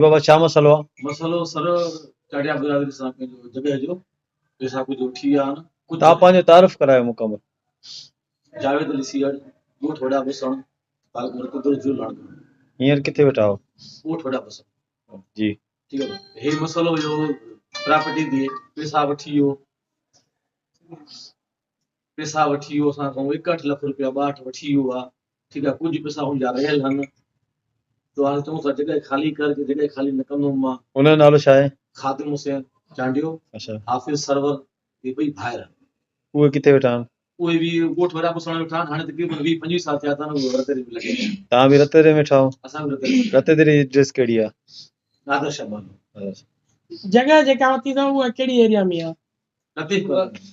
بابا ڇا مسئلو آ؟ مسئلو سر چاڙيا برادري سان پنهنجو جڳهه جو پئسا ڪجهه وٺي ويا آهن ڪجهه تان پنهنجو تعارف ڪرايو مڪمل. جاويد علي سيهڙ ڳوٺ وڏا بسڻ تعلقو رتودڙو ضلعو لاڙڪاڻو. هينئر ڪٿي ويٺا آهيو؟ ڳوٺ وڏا بسڻ. جي. ٺيڪ آ هي مسئلو هيو پراپرٽي تي پئسا وٺي ويو پئسا وٺي ويو اسان کان 61 لک روپيا ٻاهٺ وٺي ويو آ ٺيڪ آ ڪجهه پئسا ان جا رهيل هن تو هاڻي چئون ٿا جڳهه خالي ڪر جي جڳهه خالي نه ڪندم مان. ان جو نالو ڇا آهي؟ خادم حسين چانڊيو، اڇا. حافظ سرور اهي ٻئي ڀائر آهن. اهي ڪٿي ويٺا آهن؟ اهي به ڳوٺ وڏا پساڻ ويٺا آهن هاڻي تقريبن 20 25 سال ٿيا اٿن اهي رتيديري ۾ لڳي پيا آهن. توهان به رتيديري ۾ ويٺا آهيو؟ اسان به رتيديري ۾. رتيديري جي ڊريس ڪهڙي آهي؟ نادر شاهه بانو. اڇا. جڳهه جيڪا ورتي اٿو اها ڪهڙي ايريا ۾ آهي؟ لطيف ڪالوني.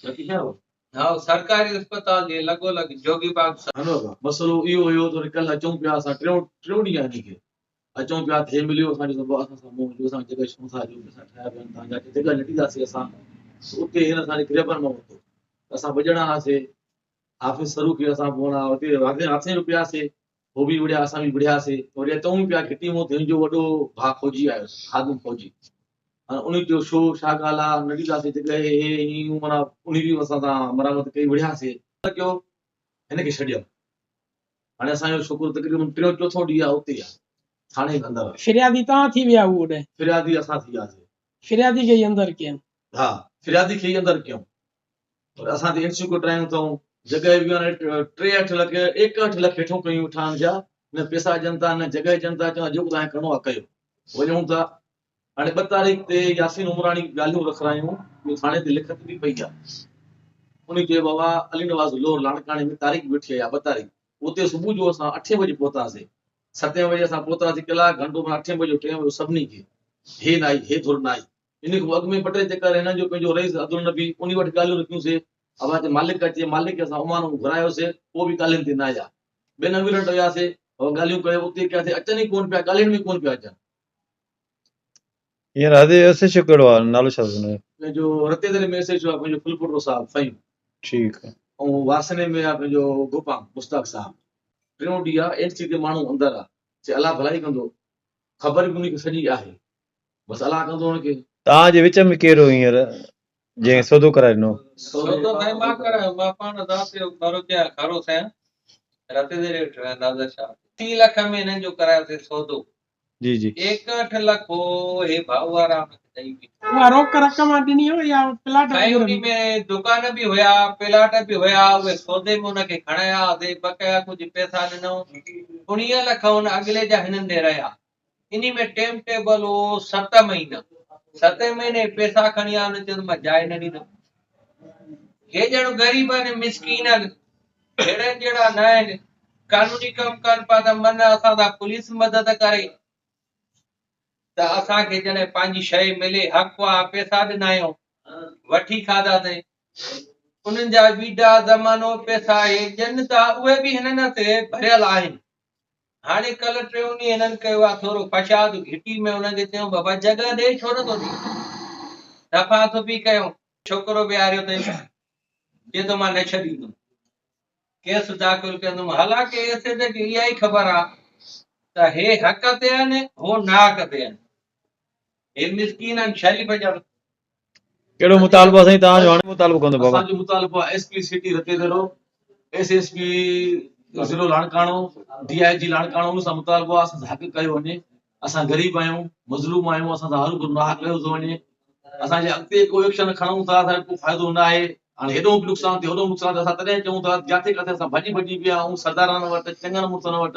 لطيف آهي اهو؟ ها سرڪاري اسپتال جي لڳو لڳ جوڳي باغ سان. هلو ابا مسئلو اهو هيو ته وري ڪلهه اچون پيا اسان ٽيون ٽيون ڏينهن آهي کي اچون پيا ته هي مليو اسان جو ته اسان سان منهن جو اسان جڳهه ڇو ٿا ڏيو پئسا ٺاهيا پيا آهن تان جا جڳهه نه ڏينداسين اسان ته اتي هن اسان جي گريبان مان ورتو ته اسان ٻه ڄڻا هئاسي حافظ سرو کي اسان پوڻا اتي هٿين هٿين به پياسي هو به وڙهيا اسان به وڙهياسي وري اچون پيا گهٽي مون ته هن جو وڏو ڀاء فوجي آيو خادم فوجي هاڻي انهي چيو ڇو ڇا ڳالهه آ نه ڏينداسين جڳهه هي هي هين هون معنيٰ انهي به اسان سان مرامت ڪئي وڙهياسين. ڪيو هن کي ڇڏيم هاڻي اسان جو ڇوڪرو تقريبن ٽيون چوٿون ڏينهن آ اتي آ ٿاڻي جي اندر آ. فريادي توهان ٿي ويا هو اوڏانهن؟ فريادي اسان ٿي وياسين. فريادي کي ئي اندر ڪين؟ ها فريادي کي ئي اندر ڪيون پر اسان تي اين سي ڪٽرايون اٿئون جڳهه به هاڻي 63 لک 61 لک هيٺون ڪيون ويٺا آهن جا نه پيسا ڏين ٿا نه جڳهه ڏين ٿا چون جيڪو توهان کي ڪرڻو آ ڪيو وڃون ٿا هاڻي 2 تاريخ تي ياسين عمراڻي ڳالهيون رکرايون اهو ٿاڻي تي لکت به پئي آ انهي چيو بابا علي نواز لوهر لاڙڪاڻي ۾ تاريخ ويٺي آ 2 تاريخ اتي صبح جو اسان اٺين بجي پهتاسين ستين بجي اسان پهتاسين ڪلاڪ گهنٽو معنيٰ اٺين بجي ٽين بجي سڀني کي هي نه آئي هي ڌر نه آئي ان کان اڳ ۾ ٻه ٽي چڪر هنن جو پنهنجو رئيس عبدالنبي انهي وٽ ڳالهيون رکيون سي ابا چي مالڪ اچي مالڪ کي اسان عمان گهرايو سي پوء به ڳالهين تي نه آيا ٻين اميرن وٽ وياسي ڳالهيون ڪيو اتي ڪياسي اچن ئي ڪونه پيا ڳالهين ۾ ڪونه پيا اچن. هينئر هتي ايس ايڇ او ڪهڙو آ نالو ڇا اٿس هن جو؟ پنهنجو رتيدري ۾ ايس ايڇ او آ پنهنجو ڦلپوٽو صاحب فهيم. ٺيڪ آ. ۽ واسني ۾ آ پنهنجو گوپانگ مشتاق صاحب. ٽيون ڏينهن آ اين سي تي ماڻهو اندر آ چي الله ڀلائي ڪندو خبر به انهي کي سڄي آهي بس الله ڪندو هن کي. توهان جي وچ ۾ ڪير هو هينئر جنهن سودو ڪرائي ڏنو؟ سودو سائين مان ڪرايو مان پاڻ ذات جو ٻروچ آهيان کارو سائين رتيدري وٽ رهان نادر شاهه 30 لک ۾ هنن جو ڪرايوسين سودو. جي جي. 61 لک هو هي ڀائو وارا ان کي ڏئي بيٺا. اها روڪ رقم ڏني هو يا پلاٽ سائين وغيره انهي به؟ ۾ دڪان به هيا پلاٽ به هيا اهي سودي ۾ ان کي کڻايا هئاسي بقايا ڪجهه پئسا ڏنائون 19 لک ان اڳلي جا هنن ڏي رهيا انهي ۾ ٽيم ٽيبل هو ست مهينا ستين مهيني پئسا کڻي آيا هن چيو ته مان جاء نه ڏيندم هي ڄڻ غريب آهن مسڪين آهن ههڙن جهڙا نه آهن قانوني ڪم ڪن پيا ته من اسان سان پوليس مدد ڪري ته اسان کي جڏهن پنهنجي شيء ملي حق آ پيسا ڏنا آهيون وٺي کاڌا اٿئي انهن جا ويڊا زمانو پيسا اهي ڏين ٿا اهي به هنن تي ڀريل آهن هاڻي ڪل ٽيون ڏينهن هنن ڪيو آ ٿورو فشاد گهٽي ۾ انهن کي چيو بابا جڳهه ڏي ڇو نٿو ڏي دفعا ٿپي ڪيو ڇوڪرو ويهاريو اٿئي چئي ٿو مان نه ڇڏيندم ڪيس داخل ڪندم حالانڪه ايس ايچ کي اها ئي خبر آ ته هي حق تي آهن هو ناحق تي آهن هي مسڪين آهن شريف ڄڻ. ڪهڙو مطالبو آ سائين توهان جو هاڻي مطالبو ڪندو بابا. اسان جو مطالبو آ S P city Ratodero S S P ضلعو لاڙڪاڻو ڊي I جي لاڙڪاڻو ان سان مطالبو آ اسان سان حق ڪيو وڃي اسان غريب آهيون مظلوم آهيون اسان سان هروڀرو ناحق ڪيو ٿو وڃي اسان جي اڳتي ڪو ايڪشن کڻون ٿا ته ڪو فائدو نه آهي هاڻي هيڏو به نقصان ٿيو هوڏو به نقصان ٿيو اسان تڏهن چئون ٿا جاٿي ڪاٿي اسان ڀڄي ڀڄي پيا آهيون سردارن وٽ چڱن مڙسن وٽ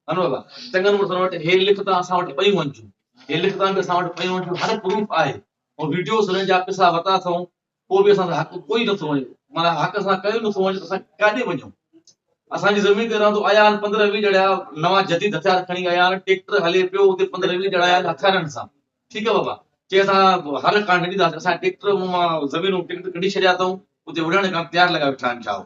هن بابا چڱن مڙسن وٽ هي لکتا اسان وٽ پيون آهن ٿيون هي لکتا به اسان وٽ پيون آهن ٿيون هر پروف آهي ۽ ويڊيوز هنن جا پيسا ورتا اٿئون پوء به اسان سان حق ڪوئي نٿو وڃي معنيٰ حق اسان ڪيو نٿو وڃي ته اسان ڪاڏي وڃون اسان جي زمين تي رهندو آيا آهن 15 20 ڄڻا نوان جديد هٿيار کڻي آيا آهن ٽيڪٽر هلي پيو اتي 15 20 ڄڻا آيا آهن هٿيارن سان ٺيڪ آهي بابا چي اسان هر ڪانه ڏينداسين اسان ٽيڪٽر مان زمينون ٽيڪٽر ڪڍي ڇڏيا اٿئون اتي وڙهڻ کان تيار لڳا ويٺا آهن ڇا هو.